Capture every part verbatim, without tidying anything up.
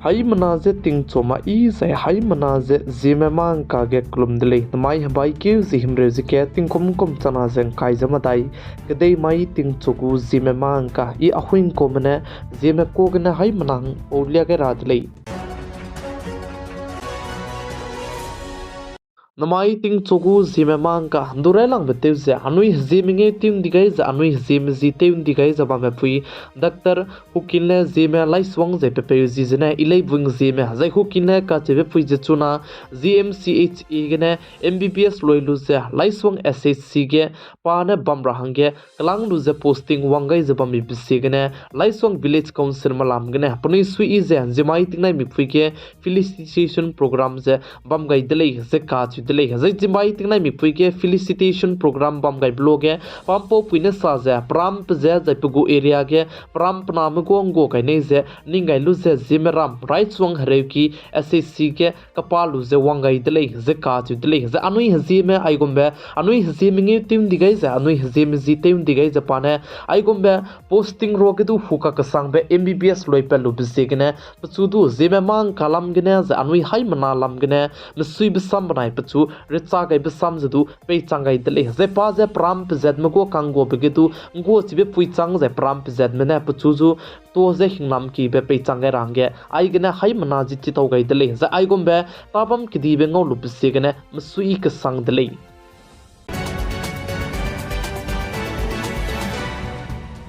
Haimena ze tingchu ma i zai haimena ze Zeme mâ ngka ge kelum de lei. Namai hebaikeu ze himreu ze ke tingkum kum chana ze ngkai ze medai, kedei mai tingchu gu Zeme mâ ngka i Ahuingkuame ne Zeme ka gene haimena hang paulia gai ra de lei. Namai tingchu gu Zeme mâ ngka ndu railangbe tew ze anui Zeme ngeu tew ndi gai ze anui Zeme zi tew ndi gai ze bamme pui Doctor Hukinle Zeme Laisuang zai pepeu zi zene Ileibung Zeme zai Hukinle kacheube pui ze chuna Z M C H A gene M B B S loi lu ze Laisuang S H C ge pa ne bam ra hangge kelang lu ze posting wang gai ze bammibe ziegene Laisuang Village Council melam gene penui sui i ze Zeme tingnai mipui ge felicitation program ze bam gai de lei ze kacheu de lei. Zai Zeme tingnai mipui ge felicitation program bam gaibe luage pampaupui ne sa ze peram pezat zai pe gu area ge peram pename guang gua gai nei ze ning gai lu ze Zimeram Raichuang Hereuki S H C ge kapa lu ze wang gai de lei ze kacheu de lei. Zai anui Zeme aigumbe, anui Zeme ngeu tew ndi gai ze, anui Zeme zi tew ndi gai ze pa ne aigumbe posting ruage du hu kakesangbe M B B S loi pat lube ziegene pechu du Zeme mâ ngka lam gene zai anui haimena lam gene mesuibe sam benai pechu recha gaibe sam ze du peichang gai de lei. Zai pa ze peram pezatme guâ kangguabe ge du ngguachibe puichang zai peram pezatme ne pechu zu to ze hingnamkibe peichang gai ra hangge aigene haimena zi chitau gai de lei. Zai aigumbe tabam kedibe ngau lube ziegene mesui kesang de lei.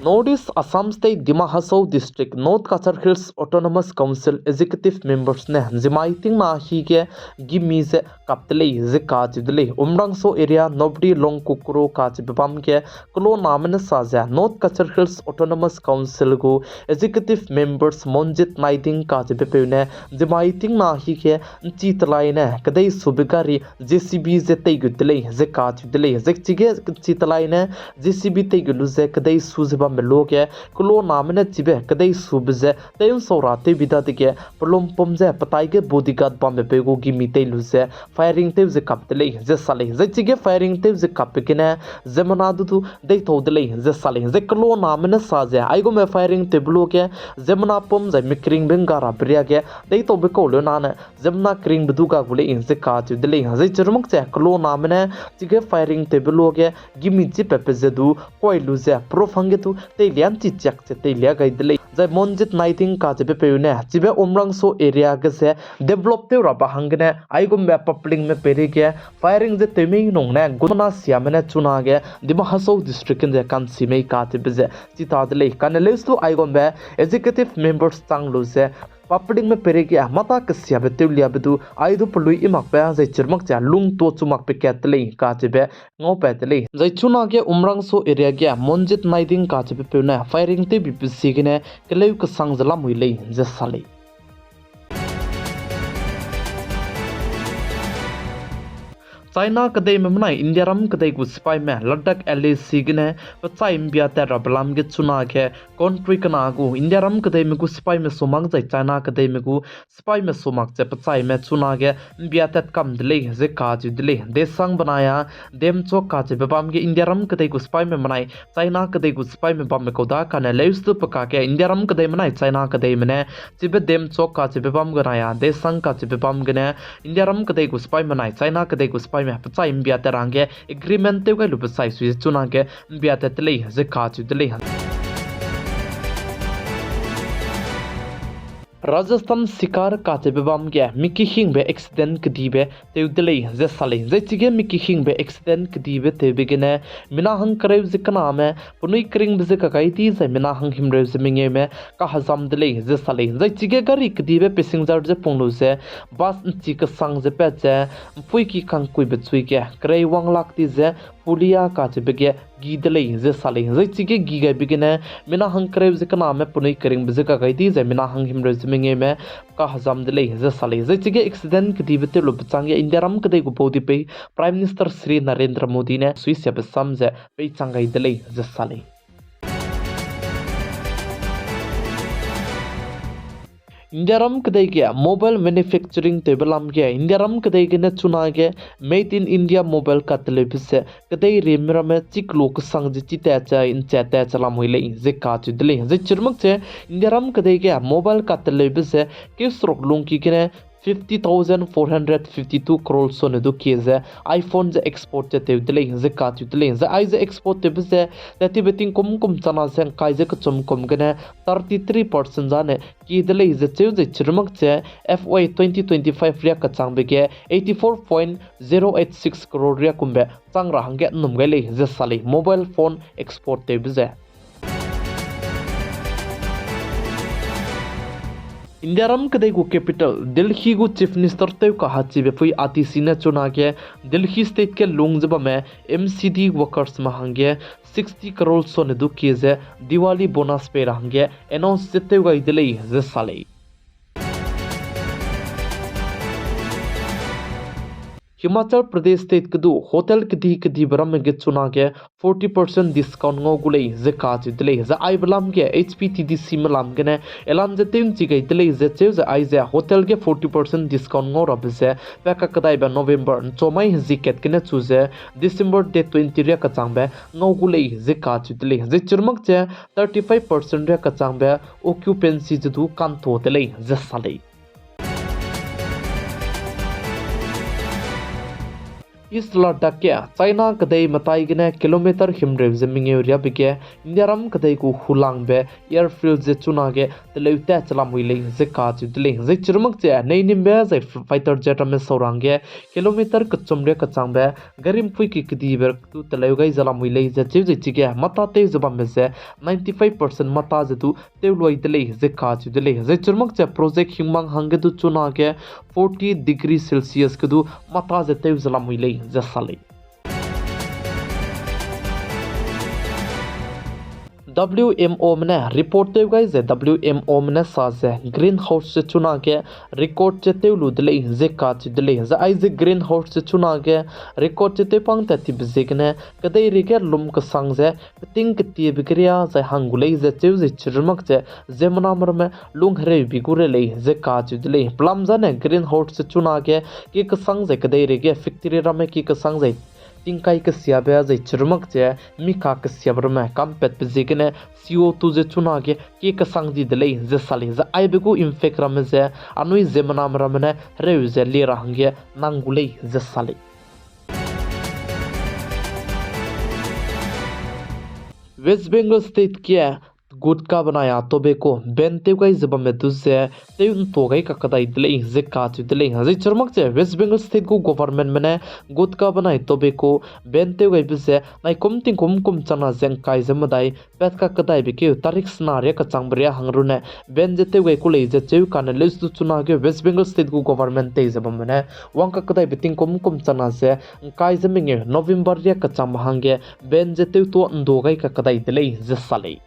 North East Assam State Dima Hasao District North Cachar Hills Autonomous Council Executive Members ne Zeme tingna hi ge gimi ze kap de lei ze kacheu de lei. Umrangso area Nobdi Longkukro kacheube bam ge keloname ne sa ze North Cachar Hills Autonomous Council gu Executive Members Monjit Naiding kacheube peu ne Zeme tingna hi ge nchi telai ne kedei sube gari J C B ze teigut de lei ze kacheu de lei. Zai chige nchi telai ne J C B teigut lu ze kedei su ze bambe luage keloname ne chibe kedei sube ze tew'nsau ra tewbi dadege pelumpum ze petai ge bodyguard bambe peu gu gimi tei lu ze firing tew ze kap de lei ze sa lei. Zai chige firing tew ze kapbe gene ziemmena du du deitau de lei ze sa lei. Zai keloname ne sa ze aigumbe firing tewbe luage ziemmena pum zai mikeringbe ngga rabe riage deitaube kau leu nane ziemmena keringbe du ga gu lei ze kacheu de lei. Zai chirumak ze keloname ne chige firing tewbe luage gimi chipatbe ze du kuai lu ze proof hangge du teilia nchi chiak ze teilia gai de lei. Zai Monjit Naiding kacheube peu ne chibe Umrangso area ge ze develop tew rabe hanggene aigumbe publicme peireige firing ze tew mei nung ne guna siame ne chunage Dima Hasao District ge ze kansi mei kacheube ze chita de lei. Kane leuse du aigumbe executive members chang lu ze publicme peireige mata kesiabe tewliabe du ai du pelui i makbe zai chirumak ze lungtua chu makbe kat de lei kacheube ngaupat de lei. Zai chunage Umrangso area ge Monjit Naiding kacheube peu ne firing tewbibe ziegene keleu kesang ze lamui lei ze sa lei. China kedeime benai Indiaram kedei gu sipaime Ladakh L A C gene pechai mbia tat rabe lam ge chunage country kena gu Indiaram kedeime gu sipaime sumak zai China kedeime gu sipaime sumak ze pechaime chunage mbia tat kam de lei ze kacheu de lei. Desang benai a Demchok kacheube bam ge Indiaram kedei gu sipaime benai China kedei gu sipaime bambe kau da kane leuse du pe kakge Indiaram kedeime benai China kedeime ne chibe Demchok kacheube bam gene a Desang kacheube bam gene Indiaram kedei gu sipaime benai China kedei gu sipaime pechai mbia tat ra hangge agreement tew gai lube sai sui ze chunage mbia tat de lei ze kacheu de lei. Rajasthan Sikar kacheube bam ge mikihingbe accident kedibe tew de lei ze sa lei. Zai chige mikihingbe accident kedibe tewbe gene mina hangkereu ze kename penui keringbe ze kakai di zai mina hanghimreu ze mengeume kahezam de lei ze sa lei. Zai chige gari kedibe passenger ze pung lu ze bus nchi kesang ze pat ze mpuiki kangkuibe chui ge kerei wang lak di ze Pulia kacheube ge gi de lei ze sa lei. Zai chige gi gaibe gene mina hangkereu ze kename penui keringbe ze kakai di zai mina hanghimreu ze mengeume kahezam de lei ze sa lei. Zai chige accident kedibe tew lube chang ge Indiaram kedei gu baudipeu Prime Minister Shri Narendra Modi ne suisiabe sam ze peichang gai de lei ze sa lei. Indiaram kedei ge mobile manufacturing tewbe lam ge Indiaram kedei gene chunage Made in India mobile kateleube ze kedei rieme ramme chiklu kesang ze chita cha ncha ta cha lamui lei ze kacheu de lei. Zai chirumak ze Indiaram kedei ge mobile kateleube ze keu seruk lungki gene fifty thousand four hundred fifty two crore sone du kie ze iPhone ze export ze tew de lei ze kacheu de lei. Zai aize export tewbe ze tatibe tingkum kum chana ze ngkai ze kechum kum gene thirty three percent zane kie de lei ze cheu ze chirumak ze FY twenty twenty-five riak kechangbe ge eighty four point zero eight six crore riak kumbe chang ra hangge nnum gai lei ze sa lei mobile phone export tewbe ze. Indiaram kedei gu capital Delhi gu Chief Minister tew kahachibe pui Atishi ne chunage Delhi State ge lung ze bamme MCD workers me hangge sixty crore sone du kie ze Diwali bonus pei ra hangge announce ze tew gai de lei ze sa lei. Himachal Pradesh State ge du hotel kedi kedibe ramme ge chunage forty percent discount ngau gu lei ze kacheu de lei. Zai aibe lam ge HPTDC me lam gene elan ze tew nchi gai de lei ze cheu ze aize hotel ge forty percent discount ngau rabe ze pa kakedaibe November nchomai hezi kat gene chu ze December date twenty riak kechangbe ngau gu lei ze kacheu de lei. Zai chirumak ze thirty five percent riak kechangbe occupancy ze du kantho de lei ze sa lei. East Ladakh ge China kedei metai gene kilometer himreu ze mengeu riabe ge Indiaram kedei gu hulangbe airfield ze chunage teleu tat che lamui lei ze kacheu de lei. Zai chirumak ze neinimbe zai fighter jet ramme sau ra hangge kilometer kechum riak kechangbe garimpui ki kedibe du teleu gai ze lamui lei ze cheu ze chige mata tew ze bambe ze ninety five percent mata ze du tew lui de lei ze kacheu de lei. Zai chirumak ze project hingmang hangge du chunage forty degree Celsius ge du mata ze tew ze lamui lei ze sa lei. WMO me ne report tew gai ze WMO me ne sa ze greenhouse ze chunage record ze tew lu de lei ze kacheu de lei. Zai aize greenhouse ze chunage record ze tewpang tat tibe ziegene kedeirei ge lum kesang ze peting ketiebe keria zai hang gu lei ze cheu ze chirumak ze ziemmename ramme lung hereu bi gu re lei ze kacheu de lei. Pelam zane greenhouse ze chunage ki kesang ze kedeirei ge factory ramme ki kesang ze tingkai kesiabe zai chirumak ze mika kesiabe ramme kampatbe ziegene CO two ze chunage ki kesang di de lei ze sa lei. Zai aibe gu impact ramme ze anui ziemmename ramme ne hereu ze lie ra hangge nang gu lei ze sa lei. West Bengal State ge gutka benai a tobacco ban tew gai ze bamme du ze tew ntua gai kakadai de lei ze kacheu de lei. Zai chirumak ze West Bengal State gu government me ne gutka benai tobacco ban tew gaibe ze naikum tingkum kum chana ze ngkai ze medai pat kakadaibe keu tarik sena riak kechangbe riak hang runne ban ze tew gai ku lei ze cheu kane leus du chunage West Bengal State gu government tei ze bamme ne wang kakadaibe tingkum kum chana ze ngkai ze mengeu November riak kechangbe hangge ban ze tewtua ndua gai kakadai de lei ze sa lei.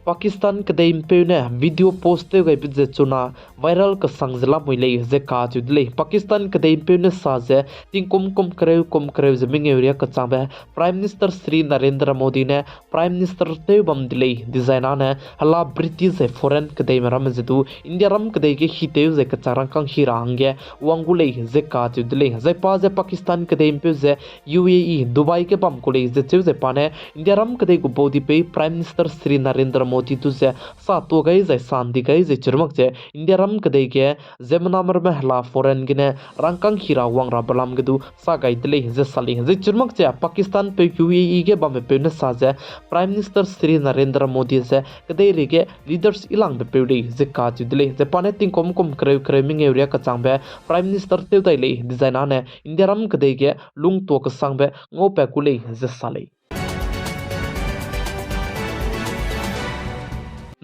Pakistan kedeimpeu ne video post tew gaibe ze chuna viral kesang ze lamui lei ze kacheu de lei. Pakistan kedeimpeu ne sa ze tingkum kum kereu kum kereu ze mengeu riak kechangbe Prime Minister Shri Narendra Modi ne Prime Minister tew bam de lei dizai nane hela British zai foreign kedeime ramme ze du Indiaram kedei ge hitew zai kechang rangkâng hi ra hangge wang gu lei ze kacheu de lei. Zai pa ze Pakistan kedeimpeu ze UAE Dubai ge bam ku lei ze cheu zai pa ne Indiaram kedei gu baudipeu Prime Minister Shri Narendra Modi du ze sa tuâ gai zai sa ndi gai ze chirumak ze Indiaram kedei ge ziemmename ramme hela foreign gene rangkâng hi ra wang rabe lam ge du sa gai de lei ze sa lei. Zai chirumak ze Pakistanpeu UAE ge bammepeu ne sa ze Prime Minister Shri Narendra Modi ze kedeirei ge leaders ilangbe peu lei ze kacheu de lei. Zai pa ne tingkum kum kereu kereu mengeu riak kechangbe Prime Minister tew dai lei dizai nane Indiaram kedei ge lungtua kesangbe ngaupat ku lei ze sa lei.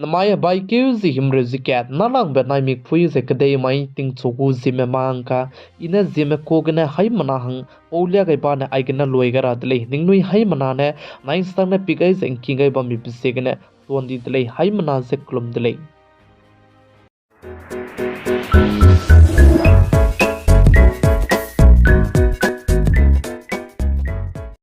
Namai hebaikeu ze himreu ze kat, nâlangbe naimik pui ze kedei mai tingchu gu ziemme mâ ngka, i ne ziemme ka gene haimena hang paulia gai bane aigene lui gai ra de lei. Ningnui haimena ne nai'nsangne pi gai ze ngking gai bammibe ziegene tuan di de lei, haimena ze kelum de lei.